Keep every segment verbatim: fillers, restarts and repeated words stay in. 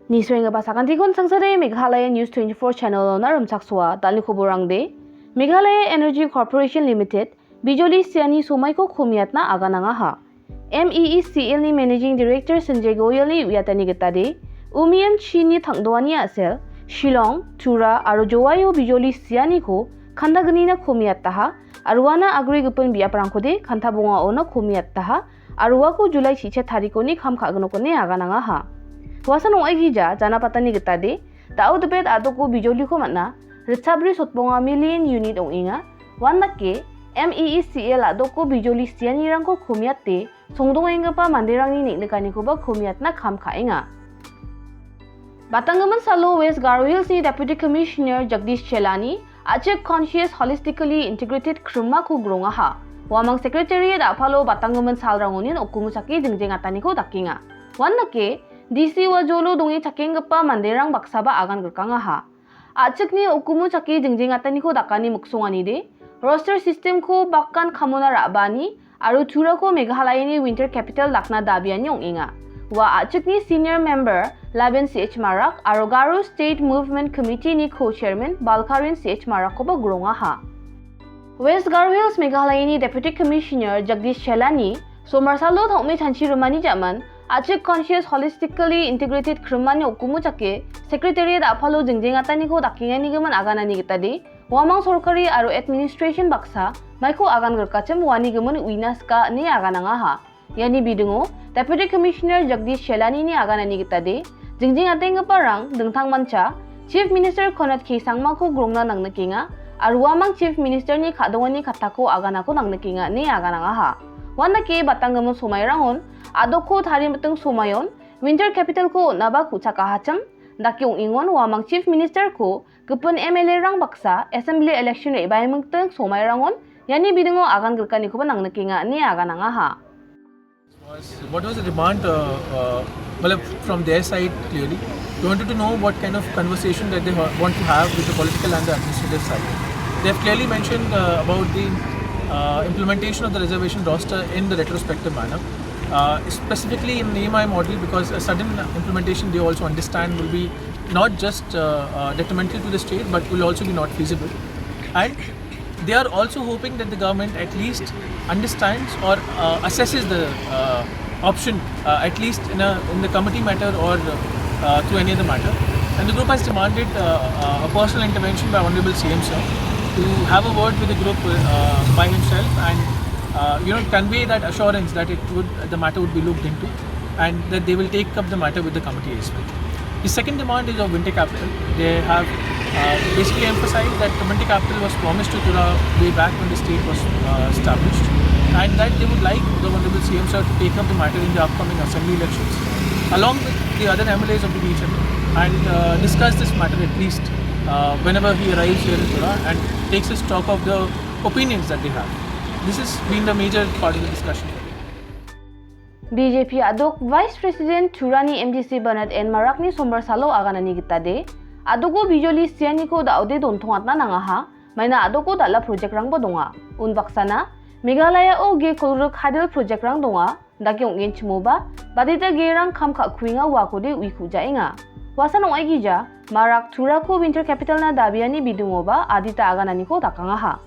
Nisenggipa sakantikon sangsade Meghalaya News twenty-four channel-ona rimchaksoa. Dal·ni koborangde, Meghalaya Energy Corporation Limited bijoli siani somaiko komiatna aganangaha. M E E C L ni Managing Director Sanjay Goyal ni uiatani gitade, Umiam chini tangdoani a·sel, Shillong, Tura aro Jowaio bijoli sianiko kandagnina komiataha, aro uana agre gipin biaprangkode kanta bongaona komiataha, aro uako July chichet tarikoni kam ka·ginokon ine aganangaha. Uasan ong·aigija, janapatani gitade, da·o dipet a·doko bijoliko man·a, ritchabri sotbonga million unit ong·enga. Uandake, M E E C L a·doko bijoli sianirangko komiate, songdongenggipa manderangni neng·nikanikoba komiatna kam ka·enga. Batanggimin salo West Garo Hills ni Deputy Commissioner Jagdish Chelani, A·chik Conscious Holistically Integrated Krimako grongaha. Uamang Secretariat a·palo batanggimin salrangonin okumuchake jingjengataniko dakenga. Uandake, D C ua jolo donge chakenggipa manderang baksaba agan grikangaha. A·chikni okumu chake jingjengataniko dakani miksonganide, roster system-ko bakan kamona ra·baani aro Turako Meghalayani winter capital dakna dabiani ong·enga. Ua a·chikni senior member Laben C H Marak aro Garo State Movement Committee-ni co-chairman Balkarin C H Marakkoba grongaha. West Garo Hills Meghalayani Deputy Commissioner Jagdish Chelani, Sombar salo ta·ome chanchi rimani ja·man, A·chik Conscious Holistically Integrated Krimani okumu chake, Secretariat a·palo jingjengataniko dakenganigimin aganani gitade, uamang sorkari aro administration baksa, maiko agan grikachim uanigimin uina sika ine aganangaha. Iani bidingo, Deputy Commissioner Jagdish Chelani-ni aganani gitade, jingjengatenggiparang dingtangmancha, Chief Minister Conrad K Sangmako grongna nangnikenga, aro uamang Chief Minister-ni ka·dongani katako aganako nangnikenga ine aganangaha. Uandake batanggimin somairangon, a·dokko tarimitting somaion, winter capital-ko on·aba ku·chakahachim, dake ong·engon uamang Chief Minister-ko gipin M L A-rang baksa Assembly election re·baimingting somairangon iani bidingo agan grikanikoba nangnikenga ine aganangaha. Was, what was the demand, uh, uh, well, from their side clearly? We wanted to know what kind of conversation that they ha-, want to have with the political and the administrative side. They have clearly mentioned, uh, about the, uh, implementation of the reservation roster in the retrospective manner, uh, specifically in E M I model, because a sudden implementation they also understand will be not just, uh, uh, detrimental to the state, but will also be not feasible. And they are also hoping that the government at least understands or, uh, assesses the, uh, option, uh, at least in a, in the committee matter or, uh, through any other matter. And the group has demanded, uh, uh, a personal intervention by Honorable C M Sir to have a word with the group, uh, by himself and, uh, you know, convey that assurance that it would, the matter would be looked into and that they will take up the matter with the committee as well. The second demand is of winter capital. They have, uh, basically emphasized that the winter capital was promised to Tura way back when the state was, uh, established, and that they would like the Honorable C M Sir to take up the matter in the upcoming assembly elections, along with the other M L As of the region, and, uh, discuss this matter at least, uh, whenever he arrives here in Tura and takes a stock of the opinions that they have. This has been the major part of the discussion today. B J P a·dok Vice President Turani M D C Bernard N Marakni Sombar salo aganani gitade, a·doko bijoli sianiko da·ode dontongatna nangaha, maina a·doko dal·a project-rangba donga. Unbaksana, Meghalaya-o ge kolgrik hydel project-rang donga, dake ong·genchimoba, badita gerang kam ka·kuenga uakode ui ku·jaenga. Uasan ong·aigija, Marak Turako winter capital-na dabiani bidingoba adita agananiko dakangaha.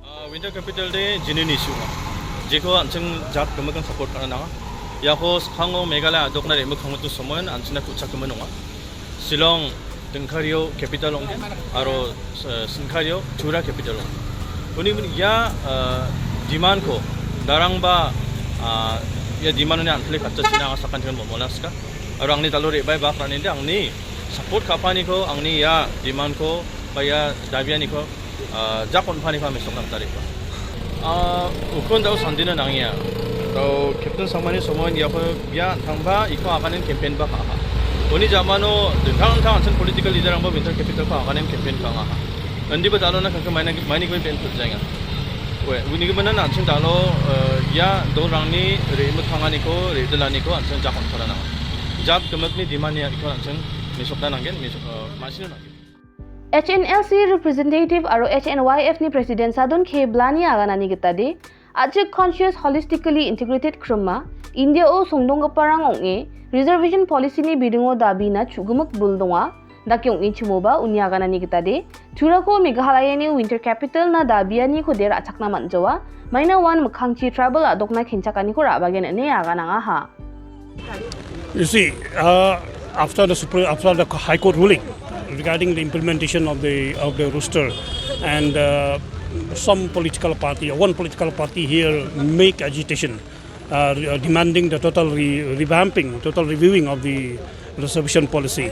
Ah, winter capital de jinini issue ong·a. Jeko an·ching jat gimikan support ka·na nanga. Iako skangko Meghalaya a·dokna re·mikkanggipa somoion an·chingna ku·chakgimin ong·a. Shillong dingkario capital ong·gen, aro, eh, sinkario Tura capital ong·gen. Uni, uni ia, eh, demand-ko darangba, ah, ia demand-oni an·tile katchasina anga sakantikan mo-, mona sika. Aro angni dalo re·bae bak ra·nide angni support ka·paniko, angni ia demand-ko ba ia dabianiko ah, jak on·paniko ame·sokna gita re·baa. Ah, ukon da·o sandina nangenga. Da·o Captain Sangmani somoion iako bia an·tangba iko aganin campaign-ba ka·aha. Uni ja·mano dingtang dingtang an·ching political leader-rangba winter capital-ko aganin campaign ka·angaha. Indiba da·alona kangke maina, mainikoba benefit jaenga. Ue, uni gimin an·ching da·o, eh, ia dolrangni re·mikkanganiko, re·dilaniko an·ching jak on·tara nanga. Jak gimikni demand-ni iko an·ching mesokna nanggen, mesok-, eh, ma·sina nanggen. H N L C representative aro H N Y F ni president Sadon K Blani aganani gitade, a·chik Conscious Holistically Integrated Krimma, Indiao songdonggiparang ong·e reservation policy-ni bidingo dabina chu·gimik bul donga. Dake ong·e chimoba uni aganani gitade, Turako Meghalayani winter capital-na dabianiko de ra·chakna man·jawa. Maina uan mikkangchi tribal a·dokna kenchakaniko ra·bagen ine aganangaha. You see, uh, after the Supre-, after the High Court ruling regarding the implementation of the, of the roster, and, uh, some political party, one political party here make agitation, uh, re-, uh, demanding the total re-, revamping, total reviewing of the reservation policy.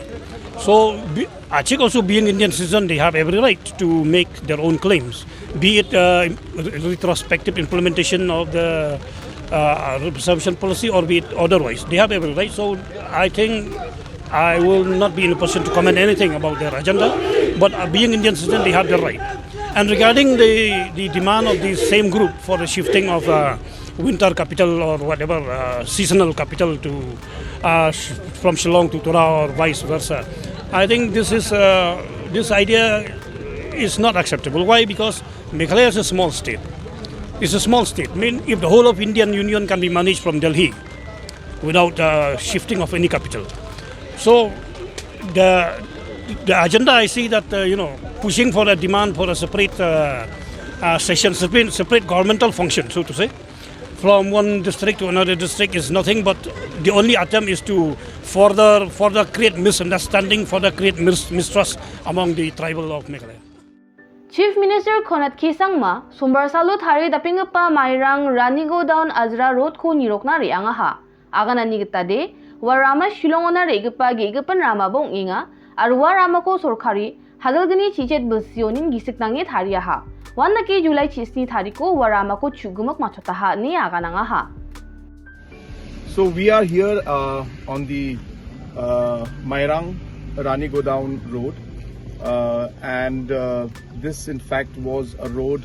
So, be-, Achik also being Indian citizen, they have every right to make their own claims, be it, uh, re-, retrospective implementation of the, uh, reservation policy or be it otherwise. They have every right. So I think I will not be in a position to comment anything about their agenda, but, uh, being Indian citizen, they have their right. And regarding the, the demand of the same group for the shifting of, uh, winter capital or whatever, uh, seasonal capital to, uh, sh-, from Shillong to Tura or vice versa, I think this is, uh, this idea is not acceptable. Why? Because Meghalaya is a small state. It's a small state. I mean, if the whole of Indian Union can be managed from Delhi without, uh, shifting of any capital. So the, the agenda, I see that, uh, you know, pushing for a demand for a separate, uh, uh, session, separate, separate governmental function, so to say, from one district to another district is nothing but the only attempt is to further, further create misunderstanding, further create mis-, mistrust among the tribal of Meghalaya. Chief Minister Conrad K Sangma, Sombar salo tarie dapenggipa Mairang Rani Godown Ajra Road-ko nirokna re·angaha. Aganani gitade, ua rama Shillong-ona re·gipa ge·gipin ramaba ong·enga, aro ua ramako sorkari Hagilgni chichet bilsionin gisik nange tariaha. Uandake July chisni tariko ua ramako chu·gimik matchotaha ine aganangaha. So we are here, uh, on the, uh, Mairang Rani Godown Road, uh, and, uh, this in fact was a road,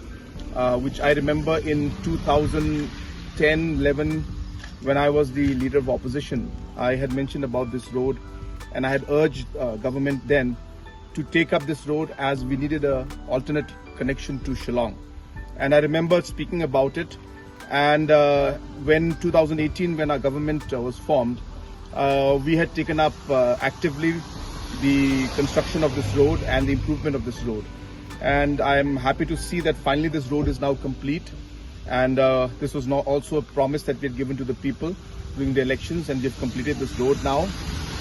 uh, which I remember in two thousand ten eleven when I was the leader of opposition. I had mentioned about this road and I had urged, uh, government then to take up this road as we needed a alternate connection to Shillong. And I remember speaking about it. And, uh, when two thousand eighteen, when our government, uh, was formed, uh, we had taken up, uh, actively the construction of this road and the improvement of this road. And I'm happy to see that finally this road is now complete. And, uh, this was not also a promise that we had given to the people during the elections, and we've completed this road now.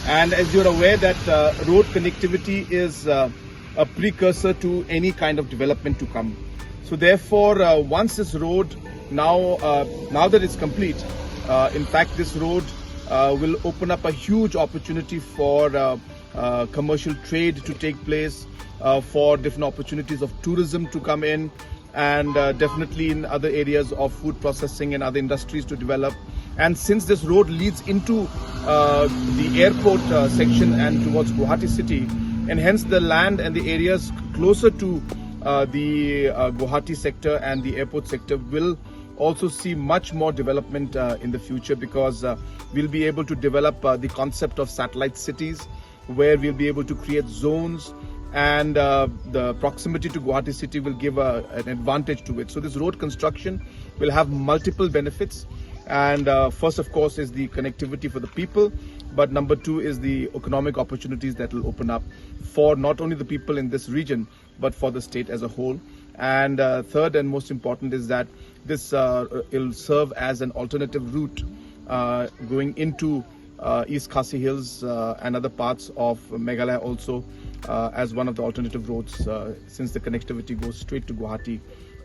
And as you're aware that, uh, road connectivity is, uh, a precursor to any kind of development to come. So therefore, uh, once this road now, uh, now that it's complete, uh, in fact, this road, uh, will open up a huge opportunity for, uh, uh, commercial trade to take place, uh, for different opportunities of tourism to come in, and, uh, definitely in other areas of food processing and other industries to develop. And since this road leads into, uh, the airport, uh, section and towards Guwahati city, and hence the land and the areas closer to, uh, the, uh, Guwahati sector and the airport sector will also see much more development, uh, in the future, because, uh, we'll be able to develop, uh, the concept of satellite cities, where we'll be able to create zones, and, uh, the proximity to Guwahati city will give a, an advantage to it. So this road construction will have multiple benefits, and, uh, first, of course, is the connectivity for the people, but number two is the economic opportunities that will open up for not only the people in this region, but for the state as a whole. And, uh, third and most important is that this, uh, will serve as an alternative route, uh, going into, uh, East Khasi Hills, uh, and other parts of Meghalaya also, uh, as one of the alternative roads, uh, since the connectivity goes straight to Guwahati,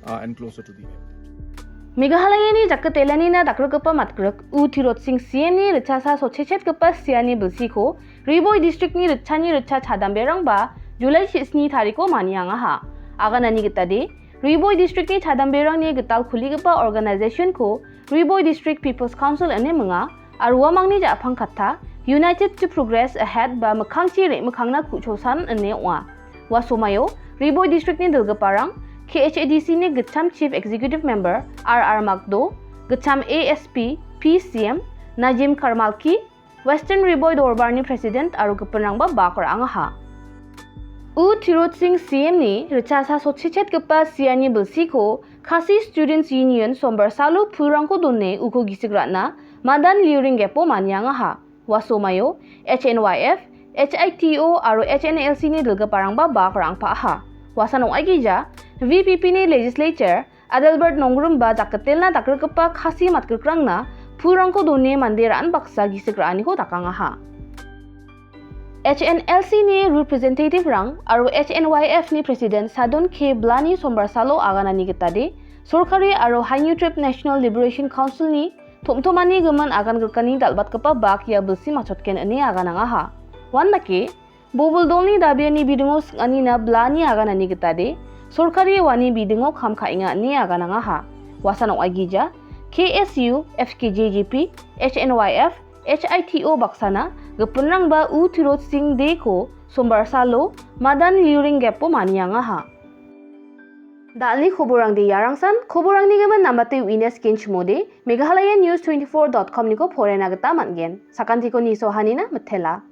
uh, and closer to the airport. Meghalayani jakatelanina dakgrikgipa matgrik U Tirot Singh C M-ni ritchasa sotchechetgipa siani bilsiko Ri Bhoi districtni ritchani ritcha chadamberangba July chisni tariko maniangaha. Aganani gitade, Ri Bhoi districtni chadamberangni gital kuligipa organizationko Ri Bhoi District People's Council ine minga, aro uamangni ja·pangkata United to Progress Ahead ba mikkangchi re·mikkangna ku·chosan ine ong·a. Ua somaio Ri Bhoi districtni dilgiparang K H A D C-ni gitcham Chief Executive Member R R Magdo, gitcham A S P P C M Najim Karmalki, Western Ri Bhoi Dorbarni President aro gipinrangba bak ra·angaha. U Tirot Singh C M-ni ritchasa sotchechetgipa siani bilsiko Khasi Students Union Sombar salo pulrangko done uko gisik ra·na Madan Liuring Gepo maniangaha. Ua somaio H N Y F, H I T O aro H N L C ni dilgiparangba bak ra·angpa·aha. Uasan ong·aigija, V P P ni legislature Adelbert Nongrimba dakgitelna dakgrikgipa Khasi matgrikrangna pulrangko done mande ra·an baksa gisik ra·aniko dakangaha. H N L C ni representative-rang aro H N Y F ni president Sadon K Blani sombar salo aganani gitade sorkari aro Hainyu Tribe National Liberation Council-ni tom·tomani gimin agangrikani dal·batgipa bak ia bilsi matchotgen ine aganangaha. Uandake, Bobil dolni dabiani bidingo sing·anina Blani aganani gitade sorkari uani bidingo kam ka·enga ine aganangaha. Uasan ong·aigija, K S U, F K J G P, H N Y F, H I T O baksana gipinrangba U Tirot Singh Dey-ko sombar salo Madan Liuring Gepo maniangaha. Dal·ni koborangde iarangsan, koborangni gimin nambate uina skenchimode, Meghalaya News twenty-four dot com-niko porena gita man·gen. Sakantiko nisohanina mitela.